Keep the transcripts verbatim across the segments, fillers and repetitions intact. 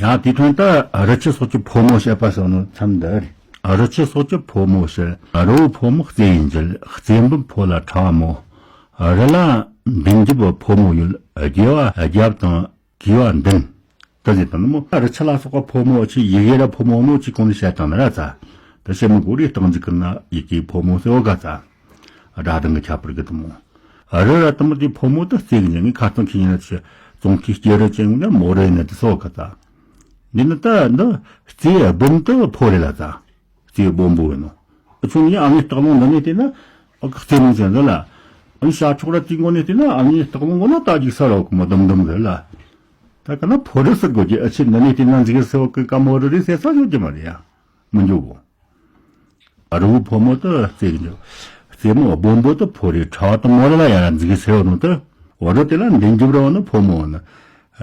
ཡང་དེའི་དོན་དུ་རི་ཆུ་སོགས་ཀྱི་ཕོ་མོ་བཤད་པ་སོགས་ནི་མཚམས་འདི་རེད། རི་ཆུ་སོགས་ཀྱི་ཕོ་མོ་བཤད། རི་བོ་ཕོ་མོ་རྩེ་ཡི་མཇུག་རྩེ་འབུམ་ཕོ་ལ་ཕྲ་བ་མོ། རི་ལ་མདུན་རྒྱབ་ཕོ་མོ་ཡོད། རྒྱས་པ་རྒྱབ་དང་གུས་པ་མདུན། དེ་ཟེར་དང་ནི་མོ། རི་ཆུ་ལ་སོགས་པ་ཕོ་མོ་ཆུ་ཡི་གེ་ར་ཕོ་མོ་མོ་ཆུ་གོང་ནས་བཤད་དང་ནི་ར་ཚ། དེ་བཤད་མི་དགོས་རེད། སྟག་འགྱིག་གི་ན་ཡི་གེ་ཕོ་མོ་ཟེར་བ་ག་ཚ། སྒྲ་གདངས་ཀྱི་ཁྱད་པར་གི་དུ་མོ། རི་ར་དུ་མོ་དེ་ཕོ་མོ་དུ་རྩེ་གི་ཉན་ངའི་ཁ་སྟོང་ཁྱི་ཉན་ཆུ་ཙོང་ཁའི་སྐྱེ་རི་ཅན་ནི་མོ་རི་ནི་དུ་སོ་ག་ཚ། འདི་ནི་ད་འདི་རྩེ་སྦོམ་དུ་ཕོ་རེད་ལ་ཚ། རྩེ་སྦོམ་པོ་ཡིན་ནོ། ཨ་ཆུང་ངའི་ཨ་མའི་སྟག་ལུང་འདི་ནས་བལྟས་ན་ཨ་ཁ་རྩེ་ལུང་ཅན་འདི་ལ། ཨ་ནི་ཤ་ཆོག་ར་དེའི་ངོ་ནས་བལྟས་ན་ཨ་མའི་སྟག་ལུང་ངོ་ན་ད་ཅིག་ས་ར་གི་མོ་དུམ་དུམ་ཟེར་ལ། ད་ག་ན་ཕོ་རི་ཟེར་དགོས་ཀྱི། ཨ་ཆེ་འདི་ནས་བལྟས་ན་འཛིག་ཟེར་བ་གི་ཀ་མོ་རི་རི་ཟེར་ས་ཡོད་ཀྱི་མ་རེད་ཡ། མི་འཇོག་གོ། རི་བོ་ཕོ་མོ་དུ་རྩེ་གི་འཇོག་རྩེ་མོ་སྦོམ་པོ་དུ་ཕོ་རེ་ཕྲ་བ་དུ་མོ་རེ་ལ་ཡ་འཛིག་ཟེར་བ་ནོ་དུ། འོ་རི་དེ་ལ་འདི་འཇུག་ར་བ་ནི་ཕོ་མོ་ནི།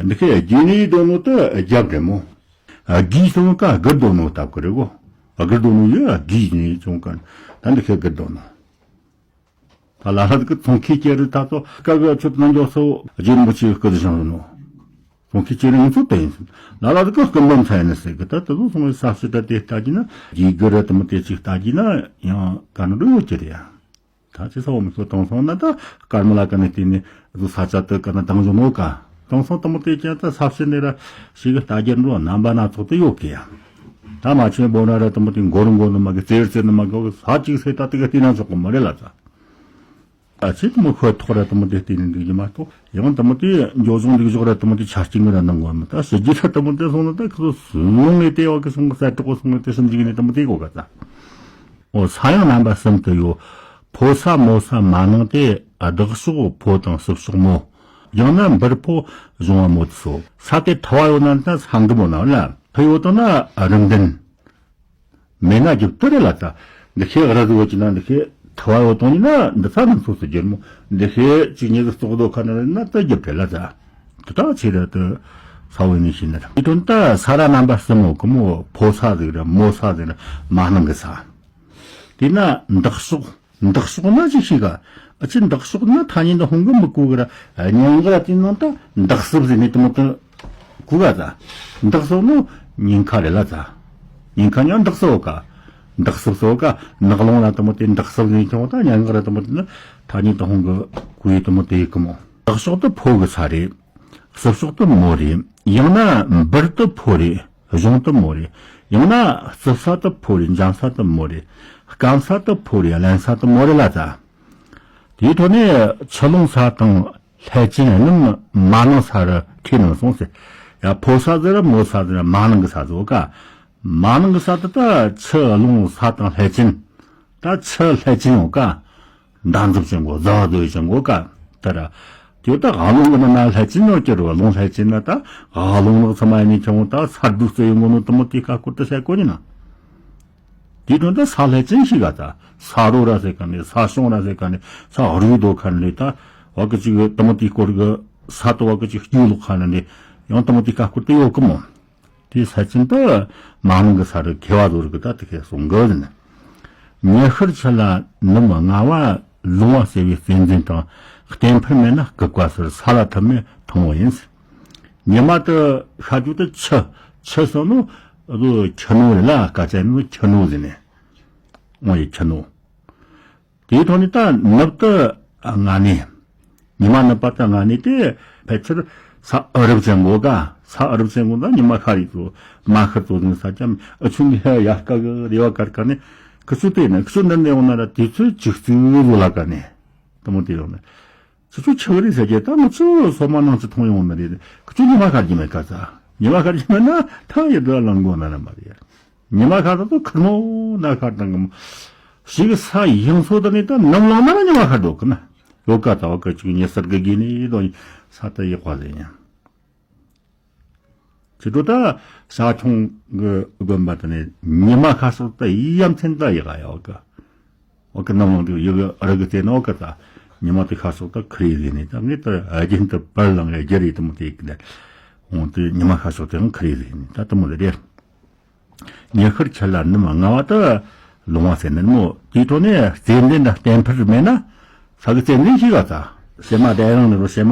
འདི་ཁའི་རྒྱུ་ནི་དོ་ནོ་དུ་རྒྱབ་རེ་མོ། རྒྱུའི་སོང་ཀ་སྒུར་དོ་ནོ་སྟབས་ཀི་རེ་གོ། སྒུར་དོ་ནོ་ཡོད་རྒྱུའི་ནི་སོང་ཀ། ད་འདི་ཁའི་སྒུར་དོ་ནོ། ད་ལ་ལ་དུ་ཀི་ཚོང་ཁའི་སྐྱེ་རུ་ད་ཚོ་ཀ་གི་ཆུ་ནང་འཇོག་སོ་རྗེ་མོ་ཆེ་སྐུ་དུ་བཞེངས་རུ་ནོ། ཁོང་གི་ཅི་རིང་ཚོ་དེ་ཡིན། ལ་ལ་དུ་ཀི་སྐུ་འབུམ་ཚ་ཡིན་ཟེར་གི། ད་དུ་ཚོ་སོང་བའི་ས་སུ་ད་དེ་ལྟ་གི་ན་ཡི་གི་ར་དུ་མོ་དེ་ཅིག་ལྟ་གི་ན་ཡང་ག་ན་འགྲོ་ཡོད་ཀྱི་རེད་ཡ། ད་ཅི་ས་འོ་མི་ཚོ་དང་སོང་ན་ད་སྐར་མ་ལ་ཀ་ནས་བལྟས་ནས་བཟོ་ས་ཆ་དུ་ཀ་ན་དང་བཟོ་ནོ་ཀ། དང་སོང་དུ་མོ་དེ་ཀྱང་ད་ས་སུ་ནས་ར་ཞིག་གི་ལྟ་རྒྱ་འགྲོ་རྣམ་པ་སྣ་ཚོགས་དུ་ཡོད་ཀི་ཡ། ད་མ་ཆེན་པོ་ན་ར་དུ་མོ་དེ་མགོ་རུ་མགོ་ནི་མ་གི་རྩེ་རུ་རྩེ་ནི་མ་གི་ས་ཅིག་སེ་ད་དུ་གི་བལྟས་ན་ཆོག་གི་མ་རེད་ལ་ད། ཨ་ཅེ་དུ་མོ་ཁོའི་ཐོག་ར་དུ་མོ་དེ་བལྟས་ནས་འདུག་རྒྱུ་མ་གཏོགས། ཡང་དུ་མོ་དེ་འགྱོ་སོང་འདུག་ཞོག་ར་དུ་མོ་དེ་ཆ་གཅིག་མི་ར་གནང་དགོས་མི་ད་ཕྱི་རྒྱུ་ར་དུ་མོ་དེ་སོང་ན་ད་ཁོ་ཚོ་སུ་ལོང་ངེ་དེ་བ་གི་སོང་གི་ས་དྲག་གོ་སོང་ངེ་དེ་སུམ་ཅིག་ནས་དུ་མོ་དེ་གོ་ག་ད། འོ་ས་ཡང་རྣམ་པ་གསུམ་དུ་ཡོད། ཕོ་ས་མོ་ས་མ་ནང་དེ་བདག་ཕྱོགས་ཕོ་དང་སྲུབ་ཕྱོགས་མོ། ཡང་ན་འབུར་ཕོ་གཞུང་བ་མོ་དེ་སོ། ས་དེ་ཐུ་བ་ཡོད་ན་ད་ས་འགུམ་མོ་ན་ལ་ཕུ་ཡོད་དང་ན་རིམ་ལྡན། མེད་ན་རྒྱུ་དུ་རེད་ལ་ད། འདི་ཤེས་ར་ཟིག་ཡོད་ཀྱི་ན་འདི་ཤེས་ཐུ་བ་ཡོད་དང་ཡིན་ན་འདི་ས་ནང་སོ་སོ་རྒྱུར་མོ། འདི་ཤེས་གཅིག་ཉིད་ཀྱི་སོག་རྡོ་ཁ་ན་རེད་ན་ད་རྒྱུ་དེ་ལ་ད། དེ་དག་ཆེ་ར་དུ་ས་བོ་ནི་ཤེས་ན་ར། དེ་དོན་ད་ས་ར་རྣམ་པ་གསུམ་མོ་གི་མོ་ཕོ་ས་ཟིག་ར་མོ་ས་ཟིག་ར་མ་ནང་གི་ས། དེ་ན་འདག་ཕྱོགས། འདག་ཕྱོགས་ན་ཅི་ཞིག་ག་ཨ་ཅི་འདག་ཕྱོགས་ན་ཐ་སྙད་འདི་ཧོང་གི་མི་གོ་གི་ར། སྙན་ངག་ར་དེ་ནང་ད་འདག་སྲིབ་ཟེར་ནས་དེ་མོ་དུ་གོ་ག་ད། འདག་སྲིབ་ནོ་ཉེན་ཁ་རེད་ལ་ད། ཉེན་ཁ་ཉག་འདག་སྲིབ་ག་འདག་སྲིབ་སོ་ག་ནག་ལོང་ལ་དེ་མོ་དེ་འདག་སྲིབ་ཟེར་ཁྱོང་ད་སྙན་ངག་ར་དེ་མོ་དེ་ནི་ཐ་སྙད་དུ་ཧོང་གི་གོ་ཡི་དེ་མོ་དེ་ཡི་གི་མོ། འདག་ཕྱོགས་དུ་ཕོ་གི་ས་རེད། སྲིབ་ཕྱོགས་དུ་མོ་རེད། ཡང་ན་འབུར་དུ་ཕོ་རེད། གཞུང་དུ་མོ་རེད། ཡང་ན་རྩིབ་ས་དུ་ཕོ་རེད། འཇམ་ས་དུ་མོ་རེད། སྐམ་ས་དུ་ཕོ་རེད། རླན་ས་དུ་མོ་རེད་ལ་ད། དེའི་ཐོག་ནས་ཆུ་ལོང་ས་དང་ལྷས་བྱིན་རྣམས་མ་ནང་ས་རུ་ཁས་ནང་སོང་ཟེར། ཡ་ཕོ་ས་ཟེར་མོ་ས་ཟེར་མ་ནང་གི་ས་ཟེར་བ་ཀ། མ་ནང་གི་ས་དུ་ད་ཆུ་ལོང་ས་དང་ལྷས་བྱིན། ད་ཆུ་ལྷས་བྱིན་ཡོང་ཀ། འདམ་རྫབ་ཅན་གོ་ཟ་བ་དོ་ཅན་གོ་ཀ། ད་ར། དེ་ད་ཧ་ལོང་གི་ན་ན་ལྷས་ཅན་ནོ་ཀྱི་རུ་ལོང་ལྷས་ཅན་ན་ད་ཧ་ལོང་ནག་ཚ་མ་ནི་ཆང་ད་ས་རྡུ་རྩེ་ཡོང་གོ་ནོ་དུ་མོ་དེ་ཁ་སྐོར་དུ་བཤད་གོ་ནི་ན། དེ་དོན་ད་ས་ལྷས་ཅན་ཞིག་ག་ད་ས་རོ་ར་ཟེར་ག་ནི་ས་ཤོང་ར་ཟེར་ག་ནི་ས་རུ་དོ་ཁ་ནི་ད་བ་གི་ཅིག་དུ་མོ་དེ་སྐོར་གི་ས་དུ་བ་གི་ཅིག་སྐྱུ་ལོག་ཁ་ནི་ཡང་དུ་མོ་དེ་ཁ་སྐོར་དུ་ཡོད་གི་མོ། དེའི་ས་ཆེན་དུ་མ་ནང་གི་ས་རུ་ཁེ་བ་བཟོ་རུ་གི་ད་དེ་ཁེ་སོང་གི་ཟིན། ཉི་ཤར་ཆུ་ལ་ནུབ་ལྔ་བ་ལུང་བ་ཟེར་བའི་རྩེ་འཛིན་དང་གཏན་འཕེར་མེད་ན་སྐུ་བཀའ་ཟུར་ས་ལ་ཐུབ་མེད་མཐོང་བ་ཡིན། ཉི་མ་དུ་ཤར་རྒྱུ་དུ་ཆུ་ཆུ་སོང་ནོ་རུ་ཆུ་ནོ་རེད་ལ་སྐད་ཆ་ནོ་ཆུ་ནོ་ཟིན་ནས་འོང་ཡི་ཆུ་ནོ། དེའི་ཐོག་ནས་ད་ནུབ་ཏུ་ལྔ་ནས། ཉི་མ་ནུབ་པ་ད་ལྔ་ནས་དེ་ཕལ་ཆེར་ས་ཨུ་རུབ་ཅན་གོ་ག་ས་ཨུ་རུབ་ཅན་གོ་ད་ཉི་མ་ཤར་རིག་ཏུ་མ་ཤར་ཏུ་ནས་ས་ཀྱང་ཨུ་ཆུ་ནི་ཧ་ཡ་ཀ་གི་རེ་བ་ཀར་ཀ་ནས་ཁུ་ཆུ་དེ་ནས་ཁུ་ཆུ་འདི་ནས་འོང་ན་ར་དུས་ཚོད་ཅིག་ཙིག་རུ་ལ་ཀ་ནས་དུ་མོ་དེ་ཡོང་ནས་ཁུ་ཆུ་ཆུ་རི་ཟེར་གྱི་ད་ང་ཚོ་སོ་མ་ནང་ཚོ་མཐོང་ཡོང་ནི་རེད། ཁུ་ཆུ་ཉི་མ་ཤར་གྱི་མེད་ཀ་ས་ཉི་མ་ཤར་གྱི་མེད་ན་ཐང་ཡི་དུ་ལང་གོ་ན་ན་མ་རེད། ཉི་མ་ཤར་དང་ཁུར་མོ་ན་ཤར་དང་གི་མོ། ཞིག་ས་ཡང་སོ་དང་ནི་ད་ནམ་ལངས་ན་ཉི་མ་ཤར་འགྲོ་གི་ན། ཡོ་ཀ་ད་བ་ཀ་ཅིག་ཉི་ཟེར་གི་གི་ནི་དོ་ས་ད་ཡག་པ་ཟེར་ཡང་། ཅི་འགྲོ་ད་ས་ཁྱོང་གི་དགོན་པ་དང་ནི་ཉི་མ་ཤར་སོ་ད་ཡ་མཚན་ད་ཡག་ཡོ་ཀ། བ་ཀ་ནམ་ལངས་དུ་ཡོ་ཀ་ར་གི་ཙེ་ན་བ་ཀ་ད་ཉི་མ་དེ་ཤར་སོ་ད་ཁི་རི་ཟེར་ནི་ད་ངས་ད་རྒྱན་དུ་པར་ལང་ཡ་རྒྱ་རི་དུ་མོ་དེ་ཡག་གི་ད། འོང་དུ་ཉི་མ་ཤར་སོ་དེ་ཁི་རི་ཟེར་ནི་ད་དུ་མོ་དེ་རེད། ཉི་ཤར་ཆུ་ལ་ནུབ་ལྔ་བ་དུ་ལུང་བ་ཟེར་ནི་མོ། དེའི་ཐོག་ནས་རྩེ་འདྲེན་དང་གཏན་འཕེར་མེད་ན་ས་གི་རྩེ་འདྲེན་ཞིག་ག་ས་ཤེ་མ་དེ་རང་ནི་རོ་ཤེ་མ་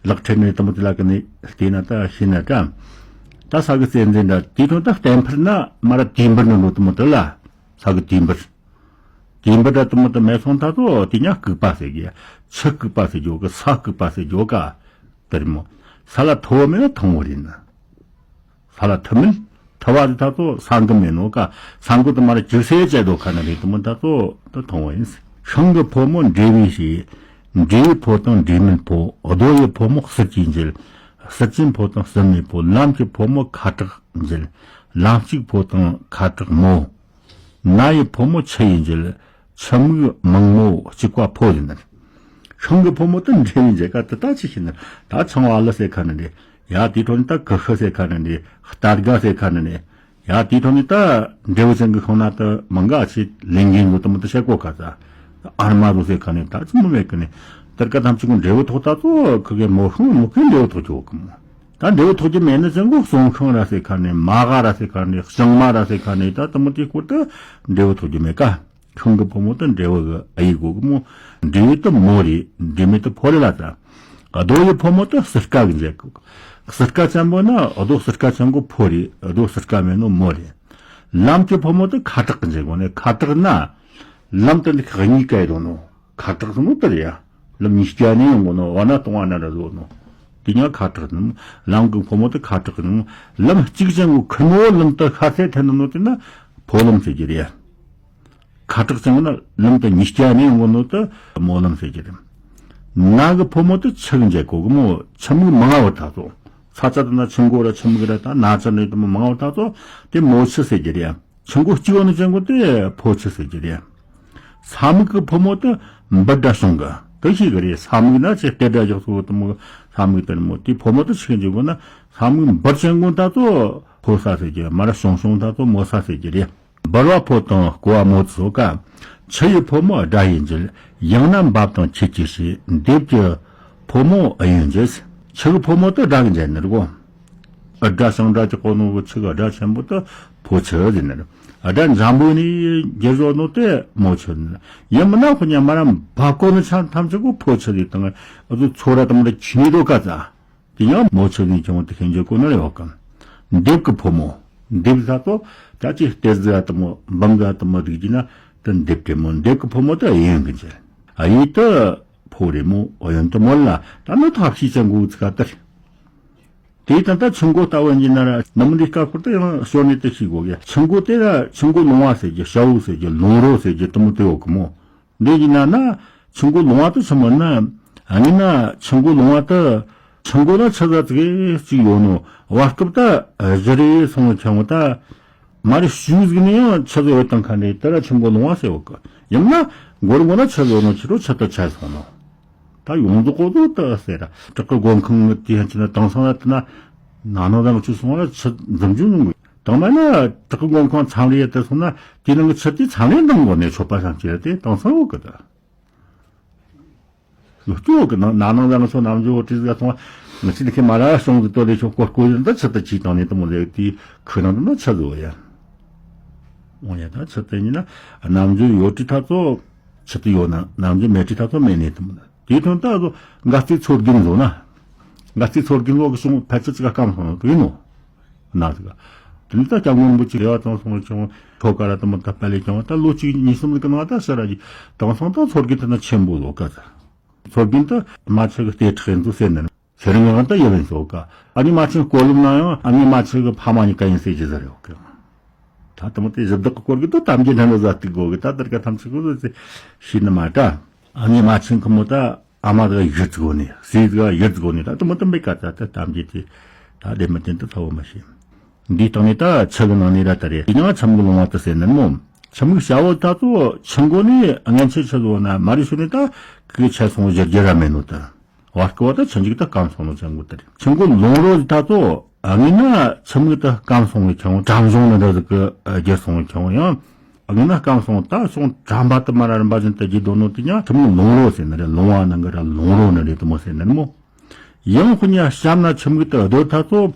ལག་ཁྲེལ་ནི་དུ་མོ་དེ་ལ་གི་ནི་བལྟས་ན་ད་ཤེས་ན་ཀ། ད་ས་གི་རྩེ་འཛིན་འདྲ་དེ་དོན་ད་བརྟན་འཕུར་ན་མ་ར་དུས་འཕུར་ནི་འགྲོ་དུ་མོ་དུ་ལ། ས་གི་དུས་འཕུར། དུས་འཕུར་ད་དུ་མོ་དུ་མེད་སོང་ད་ཚོ་དེ་ཉག་ལྐུགས་པ་ཟེར་གི། ཆུ་ལྐུགས་པ་ཟེར་རྒྱོ་གི། ས་ལྐུགས་པ་ཟེར་རྒྱོ་ག་དེར་མོ། ས་ལ་ཐོ་བ་མེད་ན་ཐང་བོ་རེད་ན། ས་ལ་ཐུ་མིན། ཐུ་བ་དེ་ད་ཚོ་ས་འགུལ་མེད་ནོ་ག། ས་འགུལ་དུ་མ་ར་ཅུ་སེ་ཅེ་དོ་ཁ་ན་རེད་དུ་མོ་ད་ཚོ་ད་ཐང་བོ་ཡིན། ཤིང་གི་ཕོ་མོ་འབྲས་བུའི་ཕྱེ། འབྲས་བུའི་ཕོ་དང་འབྲས་མིན་ཕོ། རྡོ་ཡི་ཕོ་མོ་གསེར་གྱི་མཇལ། གསེར་ཅན་ཕོ་དང་གསེར་མའི་ཕོ། ལམ་གྱི་ཕོ་མོ་ཁ་དྲག་མཇལ། ལམ་གཅིག་ཕོ་དང་ཁ་དྲག་མོ། ན་ཡི་ཕོ་མོ་ཆུ་ཡི་མཇལ། ཆུ་མིག་མང་མོ་གཅིག་པ་ཕོ་ཡིན་ནི། ཤིང་གི་ཕོ་མོ་དུ་འབྲས་བུའི་མཇལ་ག་དུ་ད་ཅི་ཤེས་ནི། ད་ཆང་བ་ལ་ཟེར་ཁ་ནི་རེད། ཡ་དེའི་ཐོག་ནས་ད་ཀུ་ཤུ་ཟེར་ཁ་ནི་ནི། རྟ་དགའ་ཟེར་ཁ་ནི་ནི། ཡ་དེའི་ཐོག་ནས་ད་འབྲས་བུ་ཅན་གྱི་ཤིང་ན་ད་མང་ག་ཆེ་ལེན་གིན་འདུག་དུ་མོ་ད་བཤད་གོ་ཁ་ཚ། ཨར་མ་རུ་ཟེར་ཁ་ནི་ད་ཅི་མོ་མེད་ཀི་ནི། ད་ཀ་ཐམས་ཅད་ཀུན་འབྲས་བུ་ཐོག་ད་ཚོ་ཁུ་གེ་མོ་ཤིང་མོ་ཁུན་འབྲས་བུ་ཐོག་ཆོག་གི་མོ། ད་འབྲས་བུ་ཐོག་གི་མེད་ནི་ཅན་གོ་གསུང་ཤིང་ར་ཟེར་ཁ་ནི། མ་ག་ར་ཟེར་ཁ་ནི། ལྕང་མ་ར་ཟེར་ཁ་ནི། ད་དུ་མོ་དེའི་སྐོར་ད་འབྲས་བུ་ཐོག་གི་མེད་ཀ། ཤིང་གི་ཕོ་མོ་དུ་འབྲས་བུ་གི་ཨ་ཡིག་གོ་གི་མོ། འབྲས་བུ་དུ་མོ་རེད། འབྲས་མེད་དུ་ཕོ་རེད་ལ་ད། རྡོ་ཡི་ཕོ་མོ་དུ་སིར་ཀ་གི་མཇལ་གོ། སིར་ཀ་ཅན་པོ་ན་རྡོ་སིར་ཀ་ཅན་གོ་ཕོ་རེད། རྡོ་སིར་ཀ་མེད་ནོ་མོ་རེད། ལམ་གྱི་ཕོ་མོ་དུ་ཁ་དྲག་གི་མཇལ་གོ་ནི། ཁ་དྲག་ན་ལམ་དུ་འདི་ཁ་གཉིས་ཀ་ཡི་དོ་ནོ། ཁ་དྲག་ཟེར་ནོ་དེ་རེད་ཡ། ལམ་ཉིས་བརྒྱ་ནས་ཡོང་གོ་ནོ། བ་ན་སྟོང་བ་ན་ར་བཟོ་ནོ། དེ་ཉག་ཁ་དྲག་ནི་མོ། ལམ་གི་ཕོ་མོ་དུ་ཁ་དྲག་ནི་མོ། ལམ་གཅིག་ཅན་གོ་ཁུ་མོ་ལམ་དུ་ཁ་ཚད་འཐེན་ནོ་དེ་ན་ཕོ་ལམ་ཟེར་གྱི་རེད་ཡ། ཁ་དྲག་ཅན་ན་ལམ་དུ་ཉིས་བརྒྱ་ནས་ཡོང་གོ་ནོ་ད་མོ་ལམ་ཟེར་གྱི་རེད། ན་གི་ཕོ་མོ་དུ་ཆུ་གི་མཇལ་གོ་གི་མོ། ཆུ་མིག་མང་བ་ད་ཚོ། ས་ཆ་དུ་ན་ཆུ་མགོ་ར་ཆུ་མིག་ར་ད་ན་ཆུ་ནས་དུ་མོ་མང་བ་ད་ཚོ་དེ་མོ་ཆུ་ཟེར་གྱི་རེད་ཡ། ཆུ་མགོ་གཅིག་བ་ནི་ཅན་གོ་དེ་ཕོ་ཆུ་ཟེར་གྱི་རེད། ས་མིག་གི་ཕོ་མོ་དུ་འབུར་འདྲ་ཤོང་གི་དུ་ཤེས་གི་རེད། ས་མིག་ན་ཆེ་སྟེ་འདྲ་རྒྱག་སོ་དུ་མོ། ས་མིག་དུ་མོ་དེ་ཕོ་མོ་དུ་ཆུ་གི་འཇུག་གོ་ན་ས་མིག་འབུར་ཅན་གོ་ད་ཚོ་ཕོ་ས་ཟེར་གྱི་མ་ར་ཤོང་ཤོང་ད་ཚོ་མོ་ས་ཟེར་གྱི་རེད། འབར་བ་ཕོ་དང་ཀོ་བ་མོ་ཚོ་ཀ། ཆུ་ཡི་ཕོ་མོ་སྒྲ་ཡི་མཇལ། ཡང་ན་འབབ་དང་ཁྱེད་ཀྱི་ཞེས། འདེབས་ཀྱི་ཕོ་མོ་ཨ་ཡིན་མཇལ། ཆུ་གི་ཕོ་མོ་དུ་སྒྲ་གི་མཇལ་ནི་རེད་གོ། ཨ་སྒྲ་ཞིང་སྒྲ་གི་གོ་ནོ་གི་ཆུ་གི་སྒྲ་ཆེན་པོ་དུ་ཕོ་ཆུ་ཟེར་ནི་རེད། ཨ་སྒྲ་འཇམ་པོ་ནི་རྒྱལ་བཟོ་ནོ་དེ་མོ་ཆུ་ནི་རེད། ཡིན་མིན་ན་ཁོ་ཉ་མ་ར་འབབ་གོ་ནི་ཆ་ཐམས་ཅད་གོ་ཕོ་ཆུ་ཟེར་དང་ཨ་ཚོ་ཚོ་ར་དང་མ་ར་ཁྱི་ནི་རོ་ཀ་ཙ། དེ་ཡང་མོ་ཆུ་ནས་བྱུང་བ་དེ་ཤེས་རྒྱུ་ཁོ་ན་རེ་བ་གམ། འདེབས་ཀྱི་ཕོ་མོ། འདེབས་ཟ་ཏོ། ད་ཅི་སྟེར་ཟ་དུ་མོ་འབུམ་ཟ་དུ་མོ་རིགས་ཀྱི་ན་དུ་འདེབས་ཀྱི་མོ། འདེབས་ཀྱི་ཕོ་མོ་དུ་ཨེ་ཡོན་གྱི་མཇལ། ཨ་ཡིད་དུ་ཕོ་རེ་མོ་ཨོ་ཡོན་དུ་མོ་ལ་ད་ནི་ཐབས་ཤེས་ཀྱང་འགུག་ཚིག་ག་ལྟར། དེ་ད་ལྟ་ཆུ་མགོ་ལྟ་བུ་ཡིན་ན་ར་ནམ་འདི་སྐབས་ཁུར་དུ་ཡང་ཞོར་ནས་དུ་ཤེས་དགོས་གི། ཆུ་མགོ་དེ་ར་ཆུ་མགོ་ལུང་བ་ཟེར་གྱི་ཤ་བོ་ཟེར་གྱི་ལུང་རོ་ཟེར་གྱི་དུ་མོ་དུ་ཡོད་གི་མོ། འདི་ཡིན་ན་ན་ཆུ་མགོ་ལུང་བ་དུ་ཆུ་མོ་ན། ཨ་ནི་ན་ཆུ་མགོ་ལུང་བ་དུ་ཆུ་མགོ་ན་ཆུ་ཟ་ཙིག་ཅིག་ཡོད་ནོ། བར་སྐབས་ད་བཞི་རེ་སོང་བའི་ཆུ་མོ་ད་མ་རེ་ཞུ་ཟིག་ནི་ཡང་ཆུ་ཟ་ཡོད་དང་ཁ་ནས་དེ་ར་ཆུ་མགོ་ལུང་བ་ཟེར་བ་གི། ཡིན་ན་མགོ་རུ་མགོ་ན་ཆུ་ཟ་ཡོད་ནོ་ཕྱི་རུ་ཆུ་དུ་ཆ་སོང་ནོ། ད་ཡོངས་རྫོགས་གོ་ཟོ་ད་ཟེར་ར་བྲག་གི་སྒོ་ཁང་དེ་ཡན་ཆད་ན་དེང་སང་ལ་དེ་ན་ན་ནོ་རང་ཆུ་སོང་ལ་ཆུ་འཛིན་རྒྱུ་ནོ། དང་མ་ན་བྲག་གི་སྒོ་ཁང་མཚམས་རེ་ཡ་དེ་སོང་ན་དེ་ནང་གི་ཆུ་དེ་མཚམས་རེ་འདང་གོ་ནས་ཆོད་པ་སང་ཅི་ར་དེ་དེང་སང་འོག་གི་ད། ལོ་ཅོག་གི་ནང་ན་ནང་ལ་ང་ཚོ་ནམ་རྒྱུན་འོ་བྲིས་ཟ་སོང་ང་ཚོ་དེ་ཁེ་མ་ར་སོང་གི་ཏོ་ལེ་ཆོག་སྐོར་སྐོར་ཡོད་ད་ཆུ་ད་ཅི་དང་ནས་དུ་མོ་ལེ་དེ་ཁུ་ནང་དུ་ན་ཆུ་ཟོ་ཡ། འོ་ཡ་ད་ཆུ་དེ་ཉིན་ན་ནམ་རྒྱུན་ཡོད་བྲིས་ཐ་ཚོ་ཆུ་དེ་ཡོད་ན་ནམ་རྒྱུན་མེད་བྲིས་ཐ་ཚོ་མེད་ནས་དུ་མོ་དེ་ཐོན་ད་ཚོ་འགའ་རྩིས་ཚོར་གིན་བཟོ་ན། འགའ་རྩིས་ཚོར་གིན་བཟོ་གི་སོང་ཕལ་ཆེར་ཅི་ག་སྐམ་སོང་ནོ་དུ་ཡིན་ནོ། ན་ཟིག་དེ་ནི་ད་སྐྱབས་མགོན་རིན་པོ་ཆེ་རེ་བ་བཏང་སོང་བ་ཀྱང་ཐོ་ཀ་ར་དུ་མོ་ད་པ་ལེ་ཀྱང་ད་ལོ་གཅིག་གཉིས་གསུམ་ཟིག་གི་ནང་ད་ཤ་ར་གི་དེང་སང་ད་ཚོར་གི་དེ་ན་ཆེན་པོ་ལོ་ཀ་ད། ཚོར་གི་ད་མ་ཆི་གི་ལྟེ་ཁྲག་ཡིན་ཚོ་ཟེར་ནི་ཚེ་རིང་ང་ད་ཡོད་ཡིན་ཚོ་ཀ། ཨ་ནི་མ་ཆི་གི་སྐོར་ལུགས་ན་ཡང་ཨ་ནི་མ་ཆི་གི་ཕ་མ་གཉིས་ཀ་ཡིན་ཟེར་གྱི་ཟེར་ཡོད་ཀ། ད་དུ་མོ་དེ་གཞི་བདག་གི་སྐོར་གི་ད་གཏམ་རྒྱུད་འདྲ་འདྲ་ཟ་སྟེ་དགོས་གི་ད་དེར་ཀ་ཐམས་ཅད་གོ་ཟེར་ཤི་ནི་མ་ད། ཨ་ནི་མ་ཆི་གི་མོ་ད། ཨ་མ་དགའ་ཡིད་དགོ་ནི་སྲས་དགའ་ཡིད་དགོ་ནི་ད་དུ་མོ་དུ་མེད་ཀ་ད་ད་གཏམ་རྒྱུད་དེ་ད་བདེ་མི་བདེན་དུ་ཚ་བོ་མ་ཤེས། འདིའི་སྟེང་ནས་ད་ཆུ་གི་ནང་ནས་ར་ད་རེད་ཡིན་ཡང་ཆུ་མིག་ལུང་བ་དུ་ཟེར་ནི་མོ། ཆུ་མིག་ཤ་བོ་ད་ཚོ་ཆུ་མགོ་ནས་སྔན་ཆད་ཆུ་བཟོ་ན་མ་རེད་ཤུ་ནས་ད་གི་ཆ་སོང་བཞུར་རྒྱུ་ར་མེད་ནོ་ད། བར་སྐོར་བ་ད་ཆུ་འཇིག་ད་སྐམ་སོང་ནོ་ཆུ་མགོ་ད་རེད་ཆུ་མགོ་ལུང་རོ་ད་ཚོ། ཨ་ངེ་ན་ཆུ་མིག་ད་སྐམ་སོང་བའི་ཆུ་བོ་གྲམ་གཞུང་ནི་འདྲ་ཟིག་གི་རྒྱུ་སོང་བའི་ཆུ་བོ་ཡང་། ཨ་ངེ་ན་སྐམ་སོང་ད་སོང་གྲམ་པ་དུ་མ་ར་རིམ་པ་བཞིན་དུ་རྒྱུ་དོ་ནོ་དེ་ཡང་ཆུ་མིག་ལུང་རོ་ཟེར་ནི་རེད། ལུང་བ་ནང་གི་ར་ལུང་རོ་ནི་རེད་དུ་མོ་ཟེར་ནི་མོ། ཡང་ཁོ་ཉ་ཤམ་ན་ཆུ་མིག་ད་སྡོད་ད་ཚོ།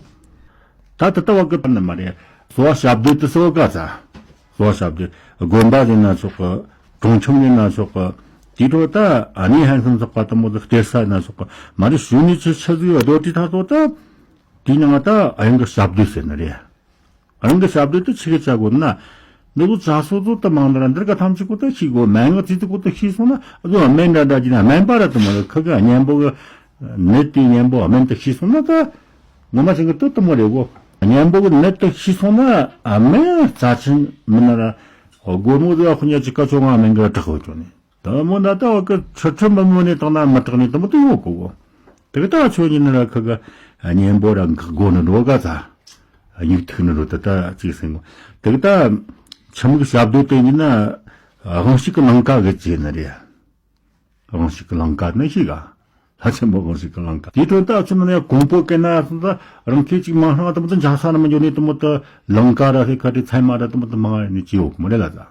ད་དུ་ལྟ་བ་གི་པ་ནི་མ་རེད། སོ་བ་ཞབས་རྡོལ་དུ་སོ་ག་ཚ། སོ་བ་ཞབས་རྡོལ་དགོན་པ་ཡིན་ན་ཆོག་གི། གྲོང་ཁྱིམ་ཡིན་ན་ཆོག་གི། དེའི་འཕྲོ་ད་ཨ་ནི་ཧན་སམ་ཚོགས་པ་དུ་མོ་དུ་གཏེར་ས་ཡིན་ན་ཆོག་གི། མ་རེད་ཞུ་ནི་ཆུ་ཆུ་ཟིག་སྡོད་དུས་ད་ཚོ་ད། དེའི་ནང་ད་ཨ་ཡང་གི་ཞབས་བརྡོལ་ཟེར་ནི་རེད། ཨ་ཡང་གི་ཞབས་བརྡོལ་དེ་ཆི་གི་བྱ་དགོས་ན། འདི་ཚོ་བྱ་སོ་ཚོ་དུ་མང་ནི་ར་འདིར་ག་ཐམས་ཅད་ཀོ་ད་ཤེས་དགོས། སྨན་ང་ཚིག་དུ་ཀོ་ད་ཤེས་སོང་ན་ཨ་ཚོ་སྨན་འདྲ་འདྲ་གྱི་ན་སྨན་པ་ར་དུ་མ་རེད། ཁ་གི་གཉེན་པོ་གི་ནད་དེའི་གཉེན་པོ་སྨན་དུ་ཤེས་སོང་ན་ད་ངོ་མ་ཞིག་གི་དུ་དུ་མ་རེད་གོ། གཉེན་པོ་གི་ནད་དུ་ཤེས་སོང་ན་ཨ་སྨན་རྩ་ཆེན་མི་ན་ར་སྒོར་མོ་དུ་ཨ་ཁོ་ཉ་ཅི་ཀ་ཆོ་ང་སྨན་གི་དྲག་གོ་ཆོ་ནི། དེ་མོ་ན་ད་བ་ཀི་ཁྲི་ཁྲི་མི་མོ་ནས་བཏང་ན་མི་དྲག་ནས་དེ་མོ་དུ་ཡོད་གོ་གོ། དེ་གི་ད་ཆོས་ཉིད་ནི་ར་ཁི་གི་གཉེན་པོ་ར་འགག་སྒོ་ནི་འགྲོ་ག་ཚ། སྙིགས་ཐིག་ནི་འགྲོ་དེ་ད་ཅིག་སེང་གོ། དེ་གི་ད་ཆི་མིག་ཞབས་རྡོལ་དེ་ཉིད་ན་དབང་ཕྱུག་གི་ལང་ཀ་གི་ཅི་ནི་རེད། དབང་ཕྱུག་གི་ལང་ཀ་ནི་ཤི་ག། ལྷ་ཆེན་པོ་དབང་ཕྱུག་གི་ལང་ཀ། དེ་དོན་ད་ཆི་ནི་ཡ་གོང་པོ་སྐད་ན་སོང་ད་རང་ཁྱེད་ཅིག་མ་སྣང་དེ་མོ་དུ་འཇའ་ས་ན་མི་འཇོག་ནས་དེ་མོ་དུ་ལང་ཀ་ར་ཧེ་ཁ་དེ་ཚད་མ་ར་དེ་མོ་དུ་མང་ནི་ཅི་ཡོད་གི་མོ་རེད་ལ་ད།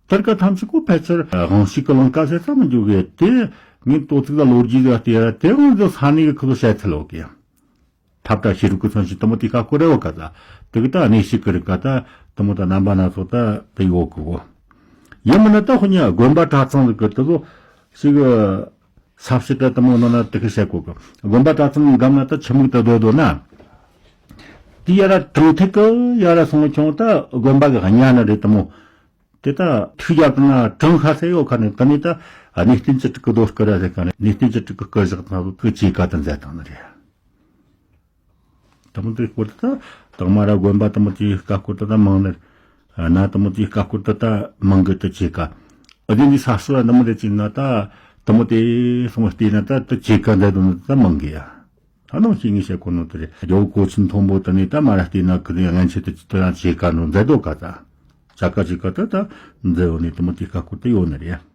དེར་ཀ་ཐམས་ཅད་ཀོ་ཕལ་ཆེར་དབང་ཕྱུག་གི་ལང་ཀ་ཟེར་ས་མི་འཇུག་གི་དེ། ངས་ཏོ་ཚིག་ལ་ལོ་རྒྱུས་ཟེར་ཏེ་ཡ་དེ་དབང་དུ་ས་ནི་གི་ཁུ་ལོ་བཤད་ཚུལ་ལོ་གི། ཐབས་དང་ཤེས་རིག་གི་མཚོན་བྱེད་དེ་མོ་དེ་ཀ་ཀོ་རེ་བ་ཀ་ད། དེ་གི་ད་གནས་ཤིག་གི་རིག་ག་ད་དེ་མོ་ད་རྣམ་པ་སྣ་ཚོགས་ད་དེ་ཡོད་གི་གོ། ཡིན་མིན་ན་ད་ཁོ་ཉ་དགོན་པ་གྲྭ་ཚང་ཟིག་གི་དེ་ལོ་ཞིག་ས་བྱི་ད་དེ་མོ་ནོ་ན་དེ་གི་བཤད་གོ་གི། དགོན་པ་གྲྭ་ཚང་གི་འགམ་ན་ད་ཆི་མིག་ད་སྡོད་སྡོད་ན། དེ་ཡ་ར་གྲོང་ཐིག་གི་ཡ་ར་སོང་ཁྱོང་ད་དགོན་པ་གི་གཉའ་ནི་རེད་དེ་མོ། དེ་ད་ཐུགས་རྒྱབ་ན་གྲངས་ཁ་ཚད་ཡོད་ཁ་ནས་དེ་ནས་ད་གནས་བརྟན་གྱི་དྲུག་གི་རྡོ་སྐུ་ར་ཟེར་ཁ་ནས་གནས་བརྟན་གྱི་དྲུག་གི་སྐུ་བཞག་ཐང་དུ་ཐུགས་ཆེ་ཀ་དུ་མཛད་བཏང་ནི་རེད། དེ་མོ་དེ་སྐོར་དུ་ད་དང་མ་ར་དགོན་པ་དེ་མོ་དེའི་སྐབས་སྐོར་དུ་ད་མང་ནི་ན་དེ་མོ་དེའི་སྐབས་སྐོར་དུ་ད་མང་གི་དུ་ཆེ་ཀ། ཨ་དེ་འདི་ས་སུ་ར་དེ་མོ་དེ་ཅི་ན་ད་དེ་མོ་དེ་སོང་བ་བལྟས་ན་ད་དུ་ཆེ་ཀ་མཛད་དུ་ན་ད་མང་གི་ཡ། ད་ནང་བཞིན་ངས་བཤད་གོ་ནོ་དེ་རེད། རྒྱལ་པོ་གོ་ཆེན་མཐོན་པོ་དེ་ནས་ད་མ་ར་བལྟས་ན་ཁི་དེ་ཡང་ངན་ཆེ་དེ་ཅི་དེ་རང་ཆེ་ཀ་ནོ་མཛད་དོ་ཀ་ད། ཅ་ཀ་ཅི་ཀ་ད་ད་མཛད་ཡོད་ནི་དེ་མོ་དེ་ཀ་ཀོ་དེ་ཡོད་ནི་རེད།